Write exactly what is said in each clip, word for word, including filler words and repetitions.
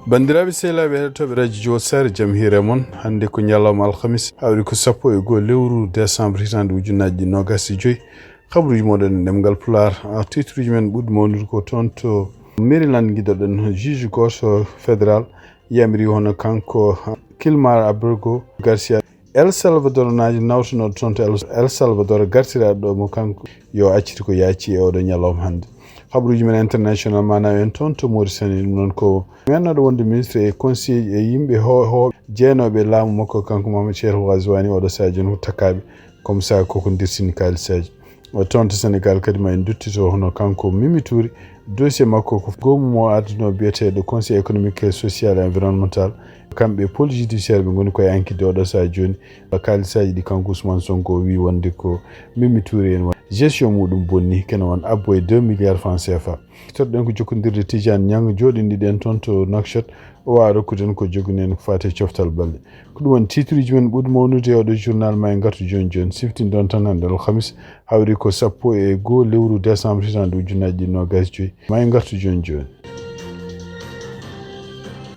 Banndiraaɓe sehilaaɓe heɗotooɓe radio Jowol Saare, jam hiire mon. Hannde ko ñalawma alhamis, hawri ko sappo e goo lewru décembre hitaande ujunnaji ɗiɗi noogas e joyi. Habaruuji moɗon e ɗemngal Pulaar. Ah, titruuji men ɓurɗi mawnude ko toon to Maryland, ngiɗoɗen juge gooto fédéral yamiri hono kanko, ah, Kilmar Abrego Garcia, El Salvador naajo nawtunooɗo toon to El, El Salvador, gartiraaɗo ɗo mo kanko yo accite ko yaaci e oɗo ñalawma hannde. Habaruuji men international, maanaam en toon to Mauritanie, ɗum noon ko mennooɗo wonde ministre e conseil e yimɓe ho-, ho-, jeenooɓe laamu makko kanko Mohamed Cheikh Ghazouani, oɗo sahaa jooni ko takkaaɓe comme ça koko ndirtini kaalisaaji. O toon to Sénégal kadi ma en duttito hono kanko Mimi Touré, dossier makko ko goomu mo adduno biyeteeɗo Conseil économique et social et environnemental. Kamɓe pôle judiciaire ɓe ngoni koye enquête oɗo sahaa jooni. Kaalisaaji ɗi kanko Ousmane Sonko o wi wonde ko Mimi Touré en wa-, gestion muɗum bonni, kene won abbo e deux milliards francs C F A. Toɗɗen ko jokkondirde Tidiane Niang, jooɗinɗiɗen toon to Nouakchott, o waawa rokkude en ko jogini en ko faati e coftal balɗe. Ko ɗum woni titruuji men ɓurɗi mawnude e oɗo journal. Ma en ngartu jooni jooni, siftinɗon tan hannde alhamis, hawri ko sappo e goo lewru décembre hitaande ujunnaji ɗiɗi noogas e joyi. Ma en ngartu jooni jooni.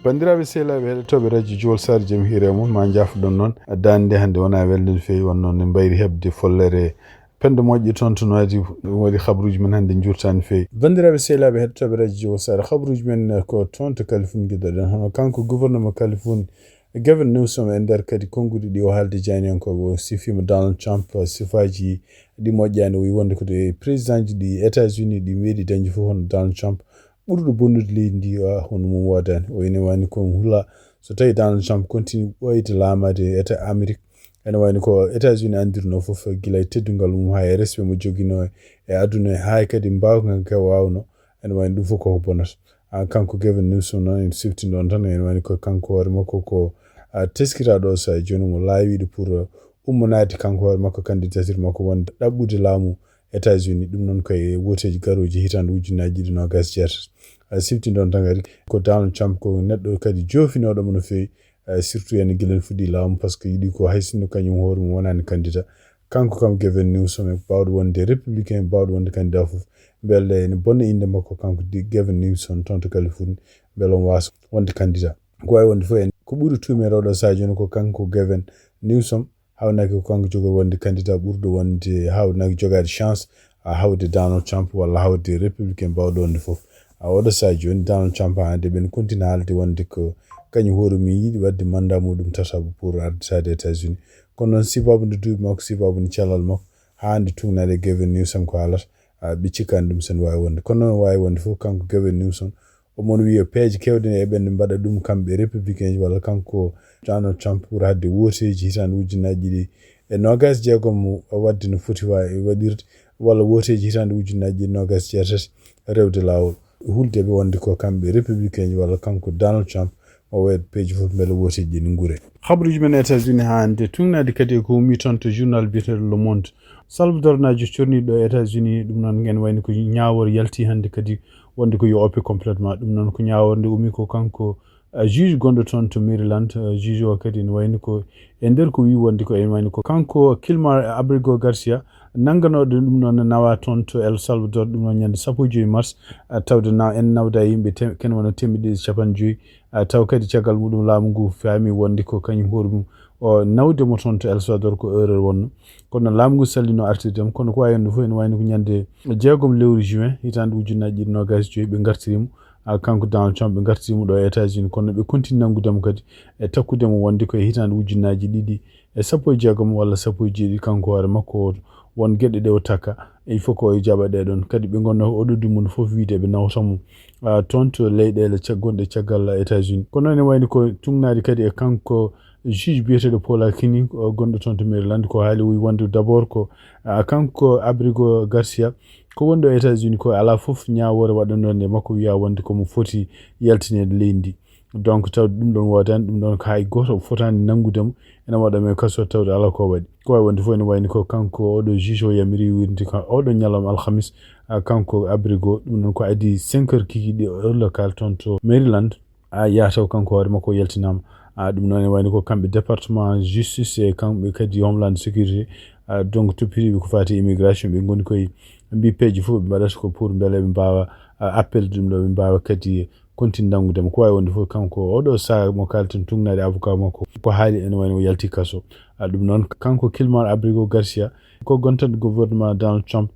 Banndiraaɓe sehilaaɓe heɗotooɓe radio Jowol Saare, jam hiire mon, ma njaafoɗon noon. Daande hannde wonaa welde no feewi, won noon en mbayri heɓde follere Penda moƴƴi toon to Nouadhibou, ɗum waɗi habaruuji men hannde njuurtaani feewi. Banndiraaɓe sehilaaɓe heɗotooɓe radio Jowol Saare, habaruuji men ko toon to Kalifoun ngiɗoɗen. Hono kanko gouvernement Kalifoun, Gavin Newsom, e nder kadi konnguɗi ɗi o haaldi jayniyankooɓe, o sifiima Donald Trump sifaaji ɗi moƴƴaani. O wi wonde ko ɗe présidentji ɗi États-Unis ɗi meeɗi dañde fof hono Donald Trump ɓurɗo bonnude leydi ndi, ah, hono mum woodaani. O ene wayni ko hula so tawi Donald Trump continue ɓooyde laamaade e État Amérique, ene wayni ko États-Unis anndirnoo fof gila e teddungal mum haa e respect mo joginoo e aduna, haa e kadi mbaawka ka waawno, ene wayni ɗum fof koko bonata. Ah, kanko Gavin Newsom noon en siftinɗon tan, ene wayni ko kanko hoore makko ko, ah, teskiraaɗo o sahaa jooni mo laawiiɗo pour, ah, ummanaade kanko hoore makko candidature makko wonde ɗaɓɓude laamu États-Unis, ɗum noon ko e wooteeji garooji hitaande ujunnaji ɗiɗi noogas e jeetati. A siftinɗon tan kadi ko Donald Trump ko neɗɗo kadi joofinooɗo mo no feewi, eh, surtout ene gila en fuɗɗi laamu, par ce que yiɗi ko hay sinno kañum hoore mum wonaani candidat. Kanko kam Gavin Newsom e baawɗo wonde républicain, baawɗo wonde candidat fof, mbele ene bonna innde makko kanko di-, Gavin Newsom toon to Californie, mbele omo waasa wonde candidat. Ko wawi wonde fof en, ko ɓuri tuumeede oɗo sahaa jooni ko kanko Gavin Newsom, hawnaaki ko kanko jogori wonde candidat ɓurɗo wonde, hawnaaki jogaade chance, a, hawde Donald Trump walla hawde républicain baawɗo wonde fof. A, oɗo sahaa jooni Donald Trump hannde ɓen continue haalde wonde ko kañum hoore mum yiɗi waɗde mandat muɗum tataɓo pour arde saade États-Unis. Kono noon sibabu nde duuɓi makko, sibabu nde cellal makko, haa hannde tuugnaade e Gavin Newsom ko haalata, a, ɓe cikkaani ɗum sen waawi wonde. Kono noon waawi wonde fof kanko Gavin Newsom, omon wiya peeje keewɗe ne eɓen mbaɗa ɗum kamɓe républicain ji walla kanko Donald Trump pour haɗde wooteeji hitaande ujunnaaji ɗiɗi e noogaas jeegom waɗde no foti wa-, waɗirde, walla wooteeji hitaande ujunnaaji ɗiɗi noogaas jeetati rewde laawol. Hulde ɓe wonde ko kamɓe républicain ji walla kanko Donald Trump o waɗa peeje fof mbele wooteeji ɗi nguure. Habaruuji men États-Unis haa hannde, tuugnaade kadi e ko ummi toon to journal biyeteeɗo Le Monde. Salvador naajo corniiɗo e États-Unis, ɗum noon ene wayni ko ñaawoore yalti hannde kadi wonde ko yo oppe complètement. Ɗum noon ko ñaawoore nde ummi ko kanko, eh, juge gonɗo toon to Maryland, eh, juge o kadi ene wayni ko e nder ko wi wonde ko ene wayni ko kanko Kilmar Abrego Garcia nannganooɗo ɗum noon nawa toon to El Salvador, ɗum noon ñande sappo e joyi mars, eh, tawde na-, en nawda e yimɓe te-, kene wona teemedde ɗiɗi e capanɗe joyi. Ah, taw kadi caggal muɗum laamu ngu faami wonde ko kañum hoore mum o nawde mo toon to El Salvador ko erreur wonno. Kono laamu ngu sallino artirde mo. Kono ko wawi wonde fof ene wayno ko ñande jeegom lewru juin hitaande ujunnaaji ɗiɗi noogaas e joyi ɓe ngartiri mo. Ah, kanko Donald Trump ɓe ngartiri mo ɗo e États-Unis. Kono ɓe continue nanngude mo kadi e takkude mo wonde ko e hitaande ujunnaaji ɗiɗi e sappo e jeegom walla sappo e jeeɗiɗi, kanko hoore makko o, won geɗe ɗe o takka, il faut ko o jaɓa ɗe ɗon. Kadi ɓe ngonnoo ko oɗo dumunna fof wiide ɓe nawta mo, ah, toon to leyɗeele cag-, gonɗe caggal États-Unis. Kono ene wayni ko tuugnaade kadi e kanko juge biyeteeɗo Paul Akini, o gonɗo toon to Maryland, ko haali o wi wonde d'abord ko, ah, kanko Abrigo Garcia, ko wonɗo États-Unis ko alaa fof ñaawoore waɗanoo nde makko wiya wonde ko mo foti yaltineede leydi ndi. Donc, tawde ɗum ɗon woodaani, ɗum ɗon ko hay gooto fotaani nanngude mo, ene waɗa mo e kaso, tawde alaa ko waɗi. Ko wawi wonde fof ene wayni ko kanko oɗo juge o yamiri wirde ka oɗo ñalawma alhamis, ah, kanko Abrigo, ɗum ɗon ko adii cinq heures kikiiɗe heure locale toon to Maryland. A yataw kanko hoore makko yaltinaama. A ɗum noon e wayno ko kamɓe département justice e kamɓe kadi homeland sécurité. A donc toppitiiɓe ko fati immigration ɓe ngoni koye mbi peeje fof ɓe mbaɗata ko pour mbele ɓe mbawa appel ɗum ɗo ɓe mbawa kadi continue nanngude mo ko wawi wonde fof kanko oɗo saha mo kalten tungnaade avocat makko ko haali ene wayno o yalti kaso. A ɗum noon kanko Kilmar Abrigo Garcia ko gontanɗo gouvernement Donald Trump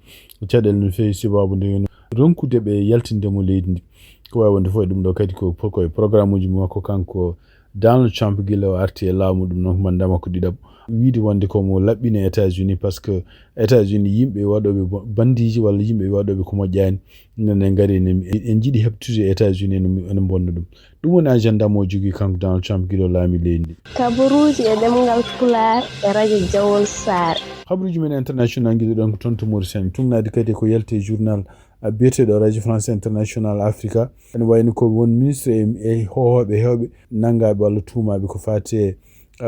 caɗele no feewi sababu nde ronkude ɓe yaltinde mo leydi ndi. Ko wawi wonde fof e ɗum ɗo kadi ko ko e programme uji makko kanko Donald Trump gila o arti e laamu ɗum noon ko mandat makko ɗiɗaɓo wiide wonde ko mo laɓɓini États-Unis par ce que États-Unis yimɓe waɗoɓe bandiji walla yimɓe waɗoɓe ko moƴƴani nene ngari en jiiɗi heɓtude États-Unis ene bonna ɗum. Ɗum woni agenda mo jogui kanko Donald Trump gila o laami leydi ndi. Kabaruuji e ɗemngal Pulaar e radio Jawol Saare. Kabaruuji men international ngiɗuɗon ko toon to Mauritanie. Tungnaade kadi ko yalti e journal biyeteeɗo radio France International Africa. Ene wayno ko won ministre e hoohooɓe heewɓe nanngaaɓe walla tuumaaɓe ko faati e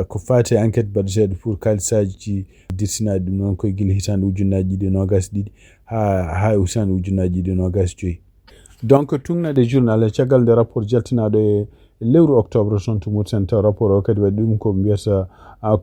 ko faati e enquête baɗeteeɗo pour kaalisaaji dirtinaaɗi ɗum noon koye gila hitaande ujunnaaji ɗiɗi e noogaas ɗiɗi haa haa e hitaande ujunnaaji ɗiɗi e noogaas joyi. Donc tungnaade journal e caggal nde rapport jaltinaaɗo e lewru octobre toon to Mauritanie taw rapport o kadi waɗi ɗum ko mbiyata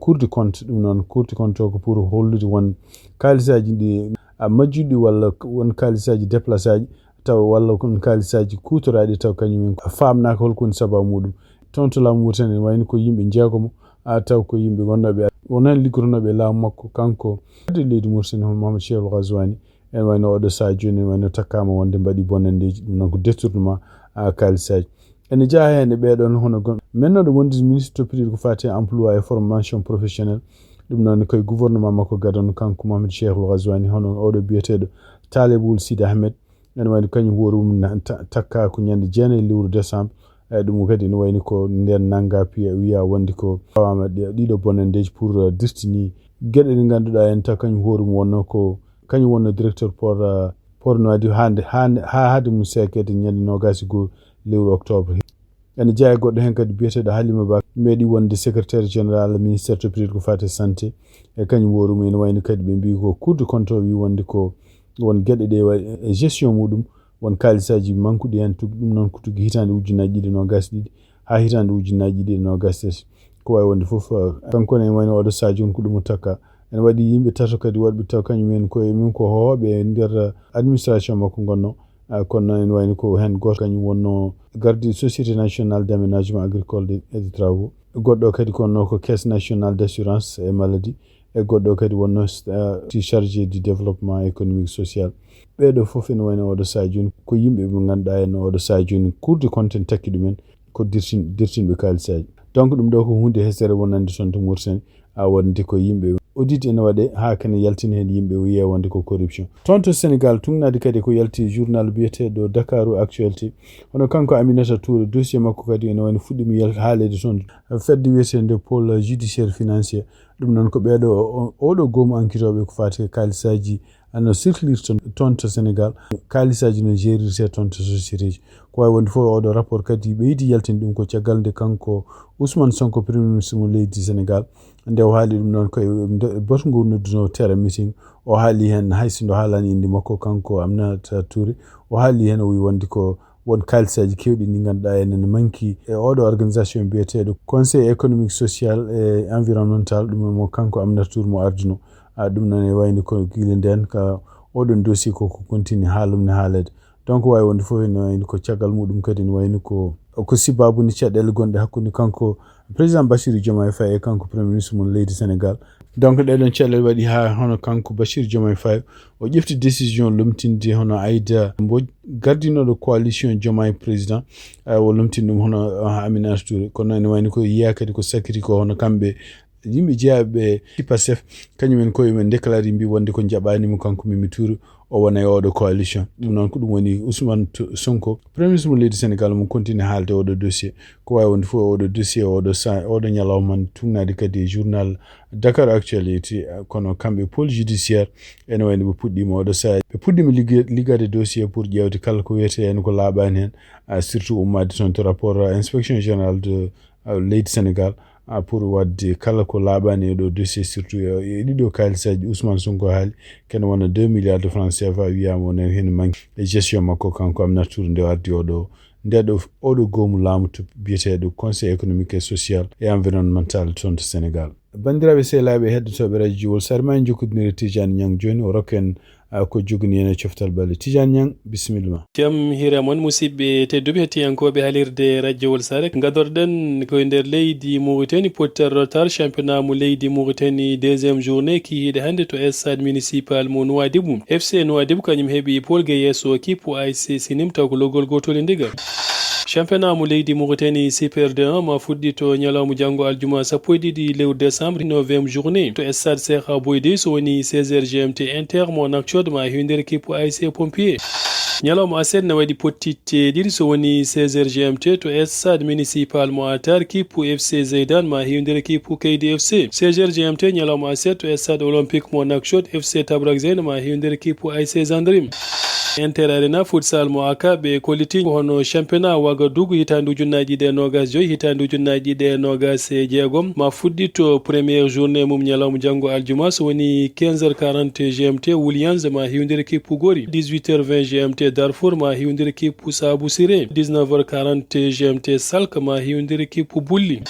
cour de compte ɗum noon cour de compte o ko pour hollude won kaalisaaji ɗi majjuɗi walla won kaalisaaji déplacaaji taw walla kon kaalisaaji kuutoraaɗi taw kañum en faamnaaka holko woni sababu muɗum. Toon to laamu Mauritanie ene wayno ko yimɓe jeegomo a taw ko yimɓe gonnooɓe wonan liggotonooɓe e laamu makko kanko adde leydi Mauritanie hono Mahamadou Cheikhou Ghazouani. Ene wayno oɗo saha jooni ene wayno takkaama wonde mbaɗi bonanndeeji ɗum noon ko détournement a kaalisaaji. Ene jeyaa heen e ɓeeɗoon hono gon mennoɗo wonde ministre toppitiiɗo ko faati e emploi e formation professionnel. Ɗum noon koye gouvernement makko gadano kanko Mahamadou Cheikhou Ghazouani hono oɗo biyeteeɗo Taleb Ould Sid Ahmed. Ene wayno kañum hoore mum takka ko ñande jeenayi lewru décembre. Eyyi ɗum kadi ene wayni ko nden nannga piya wiya wonde ko tawama ɗiɗo bonanndeeji pour dirtini geɗe ɗe ngannduɗaa en taw kañum hoore mum wonno ko kañum wonno directeur port port Nouadhibou hande hande ha haade mum seekeede ñande noogaas e goo lewru octobre. Ene jeyaa e goɗɗo heen kadi biyeteeɗo Halima Ba meeɗi wonde secrétaire général ministère toppitiiɗo ko faati e santé. E kañum hoore mum ene wayno kadi ɓe mbi ko cour de compte o wi wonde ko won geɗe ɗe waɗi e gestion muɗum won kaalisaaji mankuɗi heen tuggi ɗum noon ko tuggi hitaande ujunnaaji ɗiɗi noogaas ɗiɗi haa hitaande ujunnaaji ɗiɗi noogaas tati. Ko wawi wonde fof kanko ne wayno oɗo sadio on ko ɗum o takka. Ene waɗi yimɓe tato kadi waɗɓe taw kañum en koye mum ko hooɓe e nder administration makko gonno. Kono noon ene wayno ko heen gooto kañum wonno gardi société nationale d' aménagement agricole et de travaux. Goɗɗo kadi ko wonno ko caisse nationale d' assurance et maladie. E goɗɗo kadi wonno ti chargé du développement économique social. Ɓeeɗo fof ene wayno oɗo saha jooni ko yimɓe ɓe ngannduɗaa en oɗo saha jooni cour de compte en takki ɗumen ko dirtin dirtinɓe kaalisaaji. Donc ɗum ɗo ko hunde hesere wonande toon to Mauritanie a wonde ko yimɓe audit ene waɗe haa kene yaltina heen yimɓe o wiye wonde ko corruption. Toon to Sénégal tungnaade kadi ko yalti journal biyeteeɗo Dakaru Actualité. Hono kanko Aminata Touré dossier makko kadi ene wayno fuɗɗimi yal haalede toon fedde wiyetende pôle judiciaire financier. Ɗum noon ko ɓeeɗo oɗo goomu ankitooɓe ko faati e kaalisaaji no circulirta toon to Sénégal. Kaalisaaji no jerirte toon to société ji. Ko wawi wonde fof oɗo rapport kadi ɓeydi yaltinde ɗum ko caggal nde kanko Ousmane Sonko premier ministre mo leydi Sénégal nde o haali ɗum noon koye batu ngu nodduno terrain meeting. O haali heen hayso nde haalani inde makko kanko Aminata Touré. O haali heen o wi wonde ko won kaalisaaji keewɗi ndi ngannduɗaa enen ne manki e oɗo organisation biyeteeɗo conseil économique social et environnemental ɗum mo kanko Aminata Touré mo arduno. Ɗum noon e wayde ko gila nden ka oɗon dossier koko continue haalumne haalede. Donc wawi wonde fof ene wayni ko caggal muɗum kadi ene wayni ko ko sibabude caɗele gonɗe hakkunde kanko président Bassirou Diomaye Faye e kanko premier ministre mum leydi Sénégal. Donc ɗeɗon caɗele waɗi ha hono kanko Bassirou Diomaye Faye o ƴefti décision lomtinde hono Aïda Mbodj gardinoɗo coalition Diomaye président. O lomtini ɗum hono Aminata Touré kono ene wayni ko yiya kadi ko sakkiti ko hono kamɓe yimɓe jeyaɓe e Pastef kañum en koye mumen déclari mbi wonde ko jaɓanimo kanko Mimi Touré o wona e oɗo coalition. Ɗum noon ko ɗum woni Ousmane Sonko premier ministre mo leydi Sénégal mo continue haalde oɗo dossier. Ko wawi wonde fof oɗo dossier oɗo sa oɗo ñalawma man tugnade kadi e journal Dakar Actualité. Kono kamɓe pôle judiciaire ene wayno ɓe puɗɗima oɗo saha ɓe puɗɗima liggade dossier pour ƴewde kala ko wiyete hen ko laaɓani hen. Surtout ummade toon to rapport inspection générale de leydi Sénégal pour wadde kala ko laaɓani e ɗo dossier surtout e ɗiɗo kalisaji Ousmane Sonko haali kene wona deux milliards de francs C F A wiyama wona hen manque e gestion makko kanko Aminata Touré nde o ardi oɗo Nde ɗo, oɗo goomu laamu to biyeteeɗo Conseil économique et social et environnemental toon to Sénégal. Banndiraaɓe sehilaaɓe heɗotooɓe radio Jowol Sare, ma en njokkodinire Tidiane Niang jooni, o rokka en, ah, ko jogani en e coftal ɓalli. Tidiane Niang, bisimilla ma. Jam hiire mon, musidɓe tedduɓe hettiyankooɓe halirde radio Jowol Sare. Ngadorɗen ko e nder leydi Mauritanie, pottal retard championnat mo leydi Mauritanie, deuxième journée, kihiiɗe hannde to stade municipal mo Nouadhibou. F C Nouadhibou kañum heɓi polge yeeso kippu A S C Sinim, taw ko logol gotol e ndiga. Championnat mo leydi Mauritanie Super deux un ma fuɗɗito ñalawma janngo aljuma sappo e ɗiɗi lewru décembre, neuvième journée, to stade Cheikh Abouydi, so woni seize heures G M T. Inter mo Nouakchott ma hiwndere kippu A S C Pompier. Ñalawma aset ne waɗi pottitte ɗiɗi, so woni seize heures G M T, to stade municipal mo Atar, kippu F C Zeydan ma hiwndere kippu Keydi F C. Seize heures G M T ñalawma aset, to stade olympique mo Nouakchott, F C Tabrak Zeyn ma hiwndere kippu A S C Gendarme. Inter Arena futsal mo Aka ɓe kolliti hono championnat Ouagadougou hitaande ujunnaaji ɗiɗi e noogas joy, hitaande ujunnaaji ɗiɗi e noogas e jeegom ma fuɗɗito première journée mum ñalawma janngo aljuma, so woni quinze heures quarante G M T. Williams ma hiwndere kippu Gori, dix-huit heures vingt G M T. Darfour ma hiwndere kippu Sabu Siré, dix-neuf heures quarante G M T. Salk ma hiwndere kippu Bulli.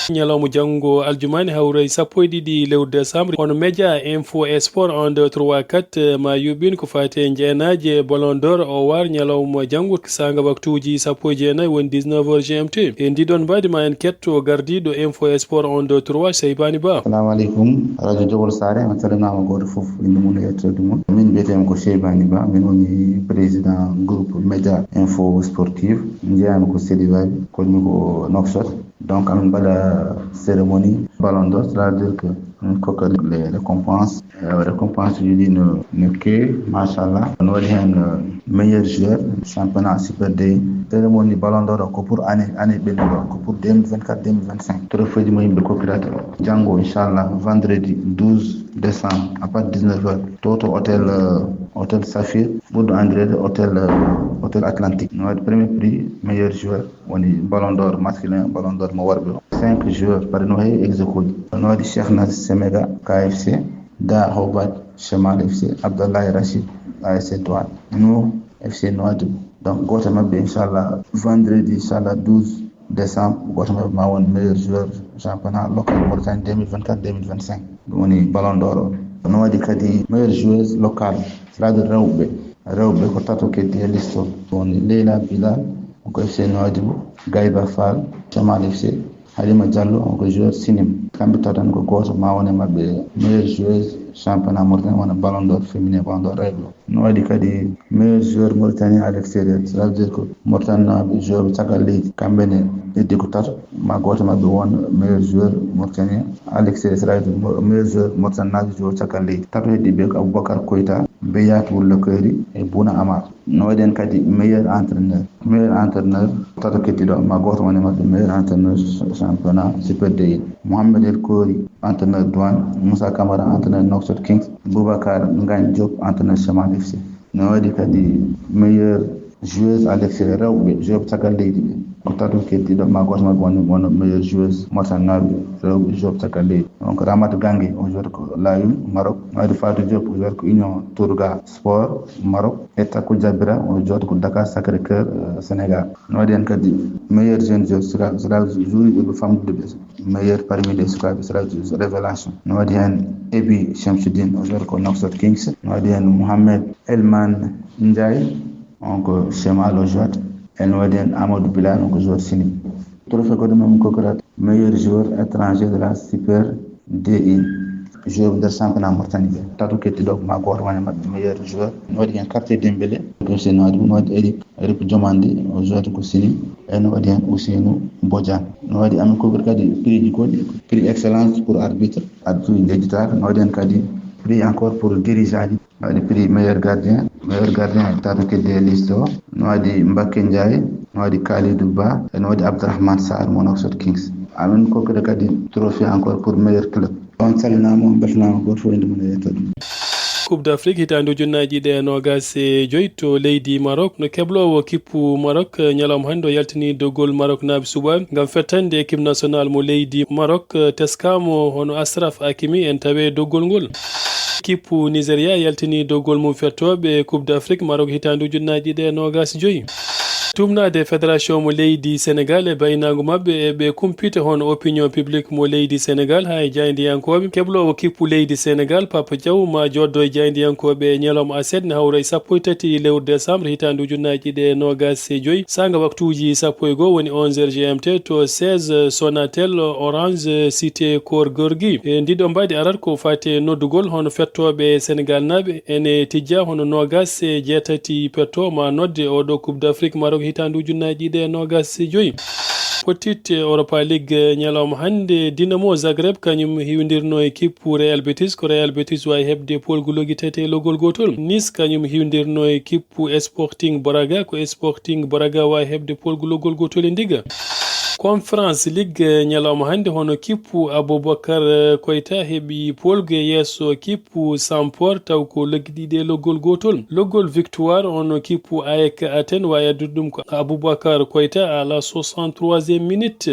Ñalawma janngo aljuma ne hawra e sappo e ɗiɗi lewru décembre. Hono Média Info Sport un deux trois quatre ma yuɓɓin ko faati e jeenaaje Ballon d'Or o war ñalawma janngo saanga waktuuji sappo e jeenayi, woni dix-neuf heures G M T. E ndiɗon mbaadi ma en ketto gardiiɗo Info Sport un deux trois, Seybani Ba. Assalamu aleykum, radio Jowol Sare, on calminaama gooto fof, innde mum e yettoode mum. Min mbiyetee-mi ko Seybani Ba, min woni président groupe Média Info Sportive, njeyaa-mi ko Sédhiou, koɗmi ko Nouakchott. Donc, amin mbaɗa cérémonie Ballon d'Or, c'est-à-dire que min kokka les récompenses. Euh, récompense uji ɗi no, no keewi, machallah. No waɗi heen, euh, meilleur joueur championnat Super D. Cérémonie Ballon d'Or o ko pour année, année ɓennuɗo, ko pour deux mille vingt-quatre, deux mille vingt-cinq. Trophée ji mo yimɓe kokkirata o. Janngo, inchallah, vendredi douze décembre, à partir de dix-neuf heures, to, to hôtel, euh, hôtel Saphir, ɓurɗo anndireede hôtel, euh, hôtel Atlantique. No waɗi premier prix, meilleur joueur. Woni Ballon d'Or masculin, Ballon d'Or mo worɓe o. Cinq joueurs, par no heewi ex aequo ji. No waɗi Cheikh Nas Semega, K F C, Da Houbat, Chemal F C, Abdallahi Rachid, A S C Douane, Nour F C Nouadhibou. Donc, gooto e maɓɓe, inchallah, vendredi, inchallah, douze décembre, gooto e maɓɓe ma won meilleur joueur championnat local Mauritanie deux mille vingt-quatre, deux mille vingt-cinq. Ɗum woni Ballon d'Or o. No waɗi kadi meilleure joueuse locale, c'est-à-dire rewɓe. Rewɓe ko tato keddi e liste o. Woni Leila Bilal, ko F C Nouadhibou, Gayba Fall, Jamal F C, Halima Diallo, on ko joueur Sinim. Kamɓe tato tan ko gooto ma won e maɓɓe meilleure joueuse championnat Mauritanie, wona Ballon d'Or féminin, Ballon d'Or rewɓe. No waɗi kadi meilleur joueur mauritanien à l'extérieur, cela veut dire ko Mauritanie naaɓe joueur caggal leydi. Kamɓe ne heddi ko tato, ma gooto maɓɓe won meilleur joueur mauritanien à l'extérieur, cela veut dire mo-, meilleur joueur mauritanien naaɓe joueur caggal leydi. Tato heddi ɓe ko Aboubacar Koita, Beyat Wulla Kayri e Bouna Amar. No waɗi heen kadi meilleur entraîneur. Meilleur entraîneur, tato keddiiɗo, ma gooto won e maɓɓe meilleur entraîneur championnat Super D. Mohamed El Khoury, entraîneur Douane, Moussa Camara, entraîneur Nouakchott Kings, Boubacar Ngagne Diop, entraîneur Chemal F C. No waɗi kadi meilleur joueuse à l'extérieur, rewɓe, joueuse caggal leydi ɓe. Ko tato keddiiɗo, ma gooto maɓɓe won, won meilleur joueuse, Mauritanie naaɓe, rewɓe, joueuse caggal leydi. Donc, Ramata Gangue, o joueur ko Layum, Maroc. No waɗi Fatou Diop, o joueur ko Union Tourga Sport, Maroc. E Takko Jabira, o joueur ko Dakar Sacré-Cœur, euh, Sénégal. No waɗi heen kadi meilleur jeune joueur, sukaaɓe, sukaaɓe jury ɓurɓe famɗude ɓe. Meilleur parmi les sukaaɓe, sukaaɓe révélation. No waɗi heen Ebi Shamsuddin, o joueur ko Nouakchott Kings. No waɗi heen Mohamed Elman Ndiaye, on ko Chemal o joueur. E no waɗi heen Amadou Bilal, on ko joueur Sinim. Trophée goɗɗo men ko kadi meilleur joueur étranger de la Super D I. Joueur nder championnat Mauritanie ɓe. Tato keddiiɗo ma gooto won e maɓɓe meilleur joueur. No waɗi heen Quartier Dembélé, ko Senoidu, no waɗi Eric Eric Diomandi, o joueur ko Sinim, e no waɗi heen Ousseynou Bodian. No waɗi amin ko kadi prix ji goɗɗi, prix excellence pour arbitre, arbitre jejjitaaka. No waɗi heen kadi prix encore pour dirigeant ji. No waɗi prix meilleur gardien, meilleur gardien tato keddi e liste o. No waɗi Mbakke Ndiaye, no waɗi Kalidou Ba, e no waɗi Abdourahmane Sarr mo Nouakchott Kings. Amin ko kadi trophée encore pour meilleur club. On calminaama, on mbeltanaama, gooto fof innde mum e yettoode mum. Coupe d'Afrique hitaande ujunnaaji ɗiɗi e noogaas e joy to leydi Maroc. No kebloowo kippu Maroc, ñalawma hannde o yaltini doggol Maroc naaɓe suɓaaɓe ngam fettande équipe nationale mo leydi Maroc, teskaama hono Achraf Hakimi en tawi doggol ngol. Kippu Nigeria yaltini doggol mum fettooɓe Coupe d'Afrique Maroc hitaande ujunnaaji ɗiɗi e noogaas e joy. Tumnaade fédération mo leydi Sénégal e baynaango maɓɓe e ɓe kumpita hono opinion publique mo leydi Sénégal haa e jaayndiyankooɓe. Kebloowo kippu leydi Sénégal, Papa Diaw, ma joddo e jaayndiyankooɓe e ñalawma aset ne hawra e sappo e tati lewru décembre hitaande ujunnaaji ɗiɗi e noogaas e joy. Saanga waktuuji sappo e goo woni onze heures G M T to seize Sonatel, Orange, Cité Keur Gorgui. E ndiɗo mbaadi arat ko fate noddugol hono fettooɓe Sénégal naaɓe ene tijja hono noogaas e jeetati petto ma nodde oɗo Coupe d'Afrique Maroc hitaande ujunnaaji ɗiɗi e noogaas e joy. Petit Europa League ñalawma hannde, Dinamo Zagreb kañum hiwdirno e kippu Real Betis. Ko Real Betis wawi heɓde poolgu logi tati e logol gotol. Nice kañum hiwdirno e kippu Sporting Braga. Ko Sporting Braga wawi heɓde poolgu logol gotol e ndiga. Conference League ñalawma hannde, hono kippu Aboubacar Koita heɓi poolgu e yeeso kippu Sampor, taw ko loggi ɗiɗi e loggol gotol. Loggol victoire on kippu A E K Athènes wawi addude ɗum ko Aboubacar Koita à la soixante-troisième minute.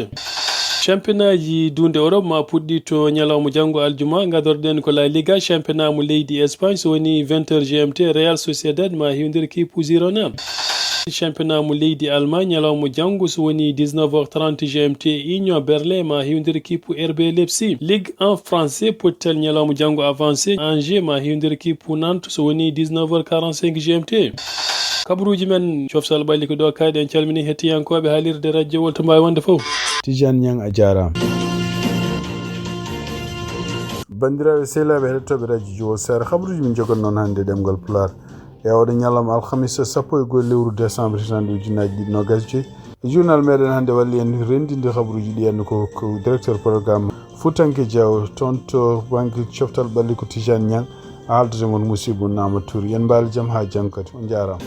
Championnat ji dunde Europe ma puɗɗi to ñalawma janngo aljuma. Gadorɗen ko La Liga, championnat mo leydi Espagne, so woni vingt heures G M T, Real Sociedad ma hiwdir kippu Girona. Championnat mo leydi Allemagne, ñalawma janngo so woni dix-neuf heures trente G M T, Union Berlin ma hiwdir kippu R B Leipzig. Ligue un français, pottal ñalawma janngo avancé, Angers ma hiwdir kippu Nantes so woni dix-neuf heures quarante-cinq G M T. Kabaruuji men coftal ɓalli ko ɗo kayɗen, calmini hettiyankooɓe haalirde radio Wolto Mbawi wonde fof. Tidiane Niang, a jaaraama. Banndiraaɓe sehilaaɓe heɗotooɓe radio Jowol Sare, kabaruuji min njogan noon hannde ɗemngal Pulaar. E oɗo ñalawma alhamisa sappo e go'o lewru décembre hitaande ujunnaaji ɗiɗi noogaas e joy. E journal meɗen hannde walli en renndinde kabaruuji ɗi en ko, ko directeur programme Fuutanke Diaw, toon to bannge coftal ɓalli ko Tidiane Niang, a haaldata ngon musiɗɗo Naama Touré. En mbaali jam haa janngo kadi. On njaaraama.